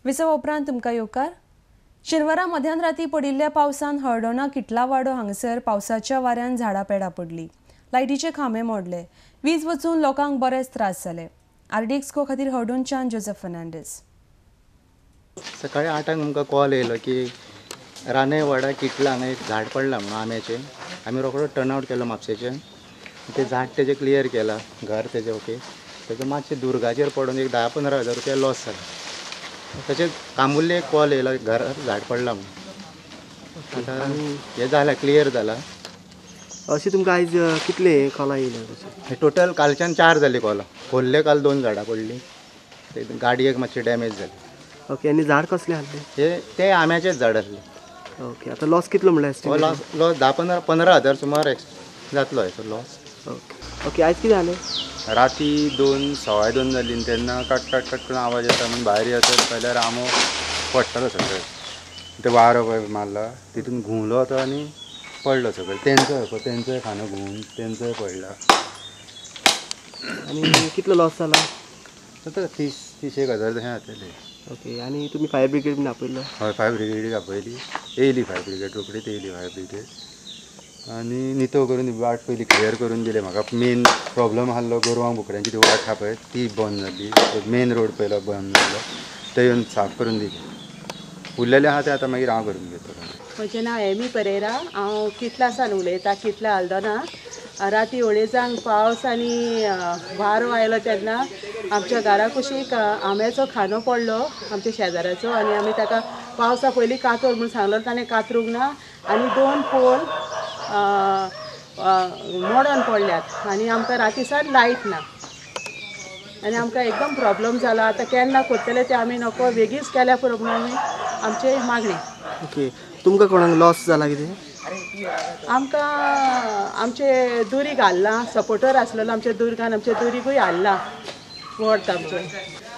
विसवा उपरांत तुमकां येवकार. शेनवारा मध्यान राती पडिल्ल्या पावसान हळदोणा किटलावाडो हांगसर पावसाच्या वाऱ्यान झाडां पेडां पडली. लायटीचे खांबे मोडले. वीज वचून लोकांक बरेच त्रास जाले. आरडीएक्स गो खातीर हळदोणच्यान जोसेफ फर्नांडीस. सकाळी 8 आमकां कॉल येयलो की रानेवाडा किटला हांगा एक झाड पडलां म्हणून आंब्याचें. आमी रोखडो टर्न आवट केलो म्हापशेच्यान. तें झाड तेजें क्लियर केलां, घर तेजें ओके. तेजो मातशें दुर्गाचेर पडून एक 10-15 हजार रुपया लॉस जाला. तशेंच कामुल्ले एक कॉल येयलो घरार झाड पडलां म्हणून. आतां हें जालां, क्लियर जालां. अशें तुमकां आयज कितले कॉलां येयले? हे टोटल कालच्यान 4 जाली कॉलां. खोल्ले काल 2 झाडां पडलीं, ते गाडयेक मातशी डॅमेज जाली. ओके, आनी झाड कसलें आसलें? हे ते आंब्याचेच झाड आसलें. ओके, आतां लॉस कितलो म्हणल्यार? लॉस लॉस 10-15 हजार सुमार जातलो हेचो लॉस. ओके ओके, आयज कितें जालें? राती 2 1:15 जाली तेन्ना कट कट कट करून आवाज येता म्हणून भायर येता जाल्यार आंबो पडटलो सगळें. ते वारो पळय मारला तितून घुंवलो तो आनी पडलो सगळें. तेंचोय तेंचोय खांदो घुंवून तेंचोय पडला. आनी कितलो लॉस जाला? आतां 30-31 हजार तशें जातलें. ओके, आनी तुमी फायर ब्रिगेड बीन आपयलो? हय, फायर ब्रिगेडीक आपयली. येयली फायर ब्रिगेड, रोखडीच येयली फायर ब्रिगेड. आनी नितो करून वाट पयली क्लियर करून दिले म्हाका. मेन प्रॉब्लम आसलो गोरवांक बोकड्यांची ती वाट आहा पळय ती बंद जाली. मेन रोड पयलो बंद जाल्लो ते येवन साफ करून दिले. उरलेलें आहा तें आतां मागीर हांव करून घेतलो. म्हजें नांव एमी परेरा, हांव किटला सावन उलयतां, किटला हळदोणा. राती 2:30 पावस आनी वारो आयलो तेन्ना आमच्या घरा कुशीक आंब्याचो खांदो पडलो आमच्या शेजाऱ्याचो. आनी आमी ताका पावसा पयलीं कातर म्हूण सांगलो, ताणें कातरूंक ना आनी 2 पोल मोडोन पडल्यात. आनी आमकां राती सावन लायट ना आनी आमकां एकदम प्रॉब्लम जाला. आतां केन्ना करतले ते आमी नको, बेगीच केल्या पुरो म्हणून आमी आमची मागणी. ओके, तुमकां कोणाक लॉस जाला कितें? आमकां आमचे दुरीग हाडलां, सपोर्टर आसलेलो आमच्या दुर्गान, आमच्या दुरीगूय हाडलां वर्त आमचें.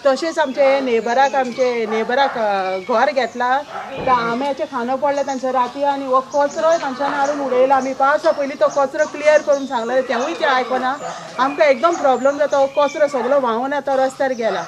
तशेंच आमचे नेबराक, आमचे नेबराक घर घेतला तर आंब्याचें खांदो पडलें तांच्या राती आनी हो कचरोय तांच्यान हाडून उडयला. आमी पावसा पयलीं तो कचरो क्लियर करून सांगलें, तेवूय तें आयकना. आमकां एकदम प्रॉब्लम जाता. हो कचरो सगळो व्हांवून आतां रस्त्यार गेला.